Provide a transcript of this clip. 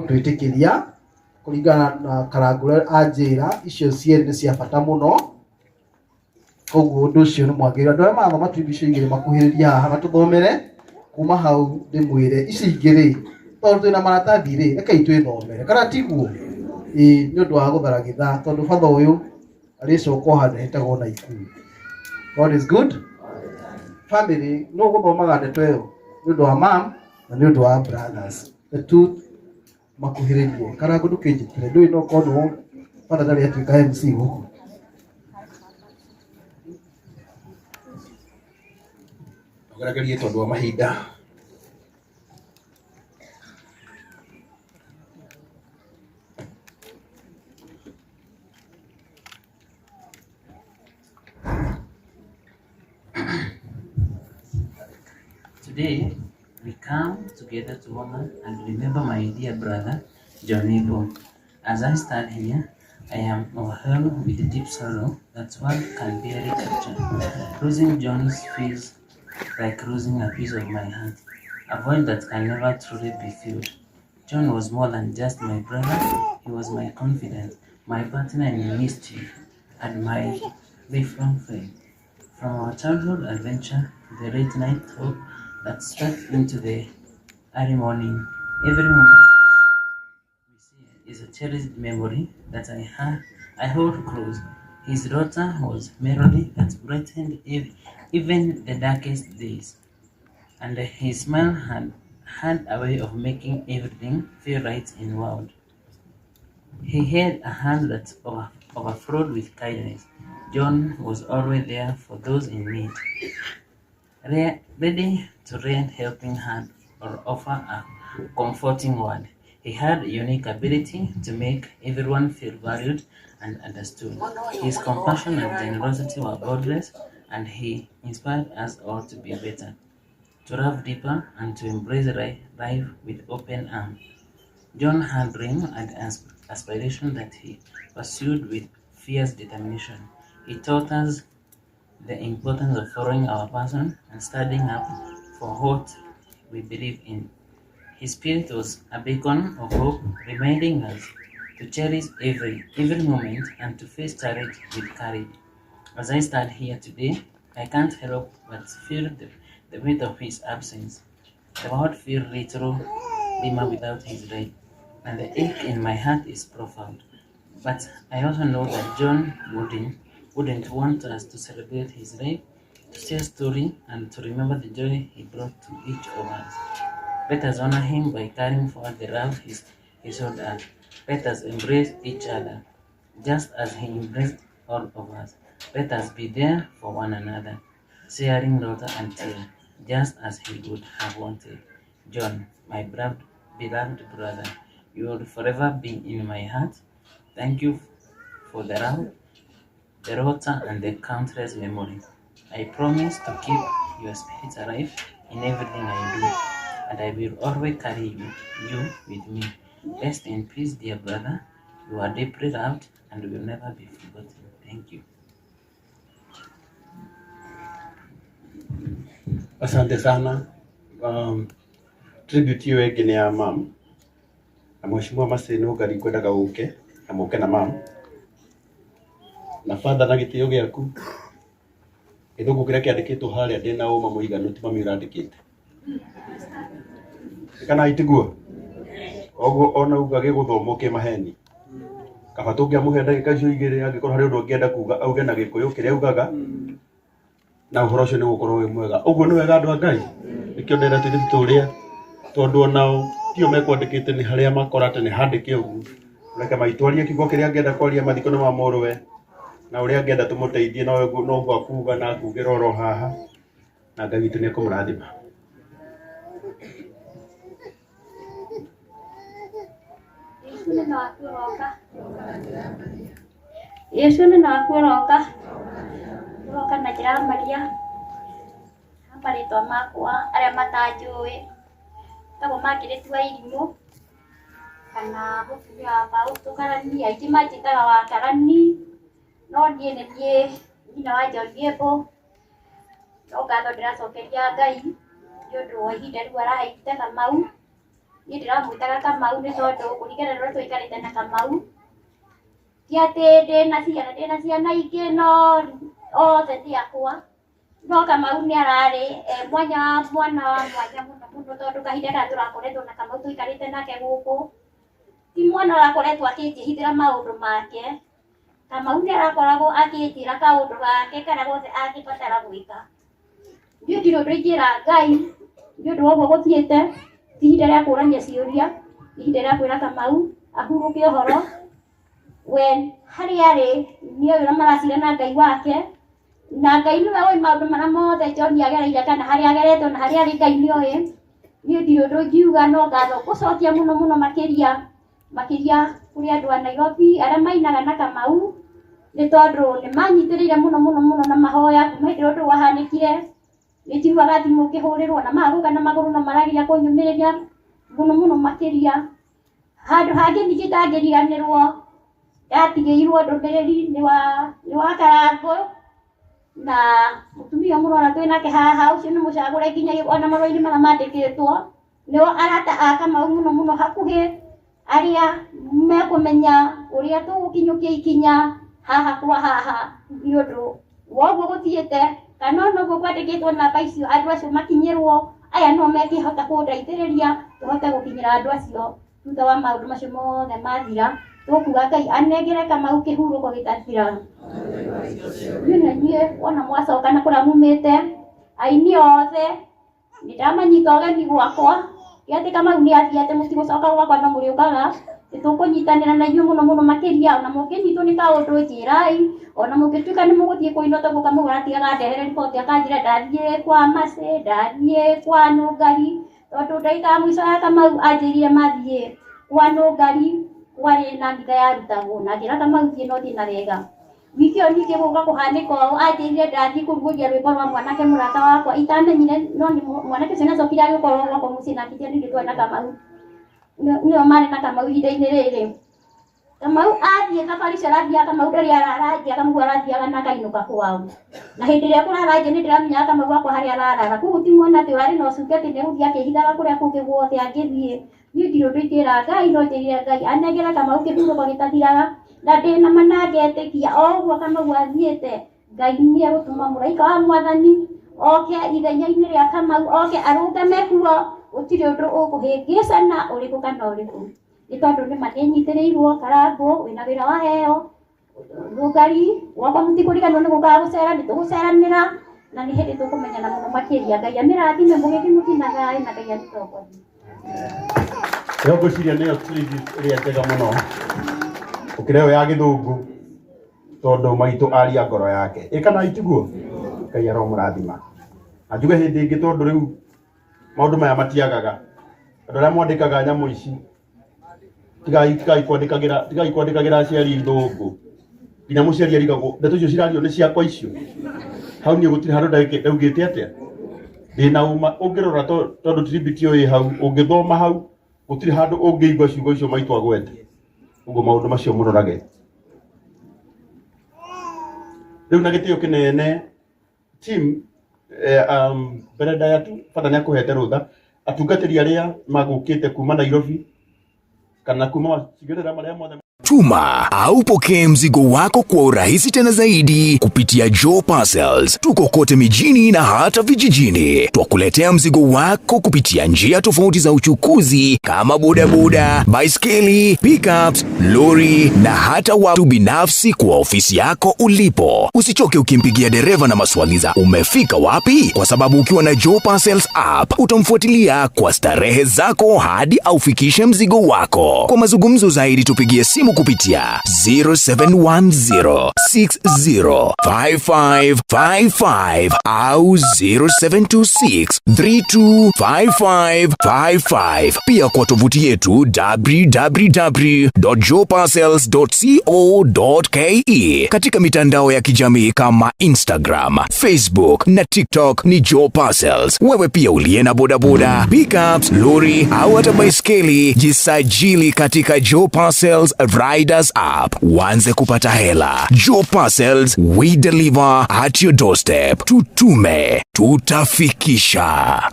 Twĩtĩkĩria kũringana na Karangũ anjĩra icio cierĩ nĩ cia bata mũno. Koguo ũndũ ũcio nĩ mwagĩrĩru. Andũ arĩa marathoma tribute icio igĩrĩ makuhĩrĩrie haha matũthomere kuma hau ndĩmwĩre ici ingĩ rĩ, tondũ twĩna maratathi rĩ, rekei twĩthomere kana tiguo? Ĩĩ, nĩ ũndũ wa gũthara gĩthaa tondũ batha ũyũ arĩcoka o handũ hetagwo Naikuru. God is good. Family no gũthomaga ndeto ĩyo nĩ ũndũ wa mam na nĩ ũndũ wa brothers. The two makuhĩrĩrie. Karangũ ndũkĩnjĩtĩre, ndũĩ no korwo nĩwe batha ndarĩ atuĩka MC gũkũ. Tũgeragerie tondũ wa mahinda. Today, we come together to honor and remember my dear brother, John Ebo. As I stand here, I am overwhelmed with deep sorrow that one can barely capture. Losing John feels like losing a piece of my heart, a void that can never truly be filled. John was more than just my brother, he was my confidant, my partner in mischief, and my lifelong friend. From our childhood adventure to the late night talk that stretched into the early morning, every moment we see is a cherished memory that I hold close. His daughter was melody that brightened even the darkest days, and his smile had a way of making everything feel right in the world. He had a hand that overflowed with kindness. John was always there for those in need, ready to lend helping hand or offer a comforting word. He had a unique ability to make everyone feel valued and understood. His compassion and generosity were boundless, and he inspired us all to be better, to love deeper, and to embrace life with open arms. John had dreams and aspirations that he pursued with fierce determination. He taught us the importance of following our passion and standing up for what we believe in. His spirit was a beacon of hope, reminding us to cherish every moment and to face challenge with courage. As I stand here today, I can't help but feel the weight of his absence. The world feels little dimmer without his light, and the ache in my heart is profound. But I also know that John wouldn't want us to celebrate his life, to share story, and to remember the joy he brought to each of us. Let us honor him by carrying forward the love he showed us. Let us embrace each other, just as he embraced all of us. Let us be there for one another, sharing laughter and tears, just as he would have wanted. John, my beloved brother, you will forever be in my heart. Thank you for the love, the laughter, and the countless memories. I promise to keep your spirit alive in everything I do, and I will always carry you with me. Rest in peace, dear brother. You are deeply loved and will never be forgotten. Thank you. Asante sana. Tribute hiyo ĩngĩ nĩ ya mam na Mheshimiwa Maseno ngari kwendaga ũke na mũke na mam na father na gĩtĩo gĩaku gĩthũngũ kĩrĩa kĩandĩkĩtwo harĩa ndĩna ũma mũiganu ti mami ũrandĩkĩte kana itiguo oguo ona uga gĩgũthomwo kĩ maheni kaba tũngĩamũhe ndagĩka icio igĩrĩ angĩkorwo harĩ ũndũ angĩenda kuga auge na gĩkũyũ kĩrĩa augaga na ũhoro ũcio nĩ ũgũkorwo wĩ mwega. Ũguo nĩ wega andũ a Ngai, nĩkĩo ndĩrenda tũirĩtu tũrĩa tondũ onao tio mekwandĩkĩte nĩ harĩa makora atĩ nĩ handĩke ũguo. Reke maitwarie kiugo kĩrĩa angĩenda kwaria mathiko nĩ ma mũrũwe na ũrĩa angĩenda tũmũteithie no ũguo akuga na akugĩra oro haha na Ngai witũ nĩ ekũmũrathima. Yesu nĩ waku ũroka, ũroka na njĩra ya Maria, marĩtwa makwa arĩa matanjũĩ, njĩtagwo Margaret wa Irimũ, kana mũtumia wa Fausto Karani, aingĩ manjĩtaga wa Karani, no niĩ nĩ niĩ nyina wa John Gable. No ngatho ndĩracokeria Ngai nĩ ũndũ wa ihinda rĩu araheire Kamau. Niĩ ndĩramwĩtaga Kamau nĩ tondũ kũringana na ũrĩa tũikarĩte na Kamau, ti atĩ ndĩna ciana ingĩ no othe ti akwa. No Kamau nĩ ararĩ mwanya mwana wa mwanya mũno mũno tondũ kahinda karĩa tũrakoretwo na Kamau tũikarĩte nake gũkũ, ti mwana ũrakoretwo akĩnjĩhithĩra maũndũ make. Kamau nĩ arakoragwo akĩnjĩra kaũndũ gake karĩa gothe angĩbatara gwĩka. Niĩ ndirĩ ũndũ ingĩra Ngai nĩ ũndũ wa ũguo gũthiĩte, ti ihinda rĩa kũrania ciũria, nĩ ihinda rĩa kwĩra Kamau ahurũke ũhoro. We harĩa arĩ nĩoĩ ũrĩa maracira na Ngai wake, na Ngai nĩwe ũĩ maũndũ marĩa mothe John agereire kana harĩa ageretwo na harĩa arĩ Ngai nĩoĩ. Niĩ ndirĩ ũndũ ingiuga no ngatho ngũcokia mũno mũno makĩria makĩria kũrĩ andũ a Nairobi arĩa mainaga na Kamau, nĩ tondũ nĩ manyitĩrĩire mũno mũno mũno na mahoya kuma hĩndĩ ĩrĩa ũndũ ũyũ wahanĩkire. Nĩ njiguaga thimũ ngĩhũrĩrwo na magũka na magũrũ na marageria kũnyũmĩrĩria mũno mũno makĩria. Handũ hangĩ ningĩ itangĩriganĩrwo, ndatigĩirwo ndũmĩrĩri nĩ wa Karangũ na mũtumia ũyũ mũrona twĩ nake haha, ũcio nĩ mũcagũre nginya ona marũa-inĩ marĩa mandĩkĩtwo, nĩo arata a Kamau mũno mũno hakuhĩ, arĩa mekũmenya ũrĩa tũgũkinyũkia ikinya haha kwa haha nĩ ũndũ wa ũguo gũthiĩte, kana ona ũguo kwandĩkĩtwo namba icio andũ acio makinyĩrwo, aya no mekĩhota kũndeithĩrĩria tũhote gũkinyĩra andũ acio thutha wa maũndũ macio mothe mathira. Tũkuga Ngai anengere Kamau kĩhurũko gĩtathiraga. Inyuĩ na inyuĩ wona mwacoka na kũrĩa mumĩte, aini othe nĩ ndamanyita ũgeni gwakwa, ti atĩ Kamau nĩ athiĩte mũtigũcoka gwakwa no mũrĩũkaga, nĩ tũkũnyitanĩra na inyuĩ mũno mũno makĩria, ona mũngĩnyitwo nĩ kaũndũ njĩrai, ona mũngĩtuĩka nĩ mũgũthiĩ kũina toguo Kamau aratigaga ndehere riboti akanjĩra ndathiĩ kwa Mercy, ndathiĩ kwa Nũngari, tondũ ndagĩka ya mũico ya Kamau anjĩrire mathiĩ kwa Nũngari kwarĩ na mitha yarutagwo na ngĩra Kamau thiĩ no thiĩ na wega. Wiki ĩyo ningĩ gũka kũhanĩka ũũ anjĩrire ndathiĩ kũrugũria rwĩmbo rwa mwanake mũrata wakwa itamenyire, no nĩ mwanake ũcio nĩacokire agĩkorwo gwakwa mũciĩ na akĩnjĩra nĩ twarĩ na Kamau, nĩo marĩ na Kamau ihinda-inĩ rĩrĩ. Kamau athiĩ thabarĩ icio arathiaga Kamau ndarĩ arara nja, Kamau arathiaga na akainũka kwao. Na hĩndĩ ĩrĩa ekũrara nja nĩ ndĩramenyaga Kamau wakwa harĩa ararara, koguo ti mwana atĩ ũrarĩ na ũcuke atĩ nĩegũthiĩ akĩhithaga kũrĩa kũngĩ guothe angĩthiĩ. Niĩ ndirĩ ũndũ ingĩra Ngai no njĩrire Ngai anengere Kamau kĩhurũko gĩtathiraga, na ndĩna ma na ngetĩkia o ũguo Kamau athiĩte, Ngai nĩ egũtũma mũraika wa mwathani oke ithenya-inĩ rĩa Kamau, oke arũgame kuo, gũtirĩ ũndũ ũkũhĩngĩcana ũrĩkũ kana ũrĩkũ. Nĩ tondũ nĩ ma nĩnyitĩrĩirwo Karangũ wĩna wĩra waheo, Nũngari gwakwa mũtikũriganĩrwo nĩ gũkaga gũcera, nĩ tũgũceranĩra na nĩ hĩndĩ tũkũmenyana mũno makĩria. Ngai amĩrathime mũgĩthiĩ mũthiĩ na thayũ na Ngai amũtongorie. Ĩyo ngwĩciria nĩyo tribute ĩrĩa njega mũno gũkĩra ĩyo ya gĩthũngũ, tondũ maitũ aria ngoro yake. Ĩ kana itiguo? Ngai aromũrathima. Na njuge hĩndĩ ĩngĩ tondũ rĩu maũndũ maya matiagaga. Andũ arĩa mwandĩkaga nyamũ ici, tigai kwandĩkagĩra aciari ithũngũ. Nginya mũciari arigagwo ndeto icio cirario nĩ ciakwa icio. Hau niĩ gũtirĩ handũ ndaugĩte atĩa. Ndĩna ũma ũngĩrora tondũ tribute ĩyo ĩ hau, ũngĩthoma hau gũtirĩ handũ ũngĩigua ciugo icio maitũ agwete. Ũguo maũndũ macio mũrorage. Rĩu na gĩtĩo kĩnene team mbere ndaya tu bata nĩ akũhete rũtha atungatĩri arĩa magũkĩte kuma Nairobi kana kuma macigĩrĩra marĩa mothe. Tuma au pokee mzigo wako kwa urahisi tena zaidi kupitia Joe Parcels. Tuko kote mijini na hata vijijini. Twakuletea mzigo wako kupitia njia tofauti za uchukuzi kama bodaboda, baiskeli, pickups, lori na hata watu binafsi kwa ofisi yako ulipo. Usichoke ukimpigia dereva na maswali za umefika wapi, kwa sababu ukiwa na Joe Parcels app utamfuatilia kwa starehe zako hadi aufikishe mzigo wako. Kwa mazungumzo zaidi tupigie simu kupitia 0710605555 au 0726325555. Pia kwa tovuti yetu www.joeparcels.co.ke. Katika mitandao ya kijamii kama Instagram, Facebook na TikTok ni Joe Parcels. Wewe pia uliye na bodaboda, pickups, lori au hata baiskeli, jisajili katika Joe Parcels Riders app uanze kupata hela. Joe Parcels, we deliver at your doorstep. Tutume, tutafikisha.